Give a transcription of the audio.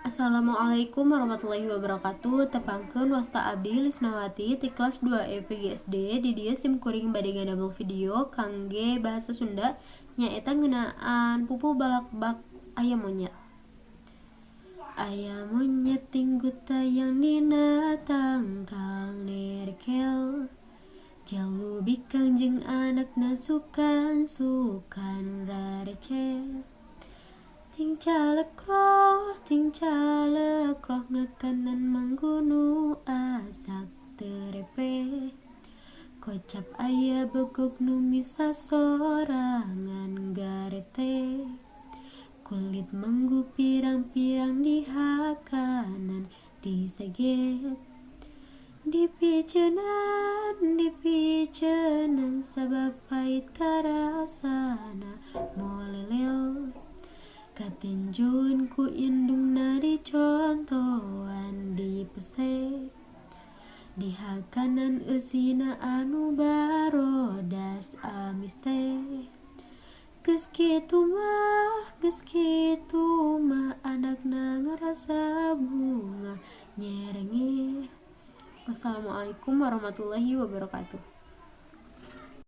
Assalamualaikum warahmatullahi wabarakatuh. Tepangkeun, wasta abdi Lisnawati ti kelas 2 E PGSD. Di dieu sim kuring bade ngadamel video kangge bahasa Sunda, nyaeta ngeunaan pupuh balakbak aya monyet. Aya monyet tinggutayang dina tangkal nerekel, jalu bikang jeung anakna sukan-sukan rareceh. Ting calekroh, ting calekroh, ngakanan manggunu asak terepe. Kocap aya begog nu misa sorangan garete. Kulit manggu pirang-pirang dihakanan diseget. Dipiceunan, dipiceunan, sabab pait karasana molelel. Katinjoeun ku indungna dicontohan dipesek. Dihakanan eusina anu barodas amis teh. Geus kitu mah, geus kitu mah, anakna ngarasa bungah nyerengeh. Wassalamualaikum warahmatullahi wabarakatuh.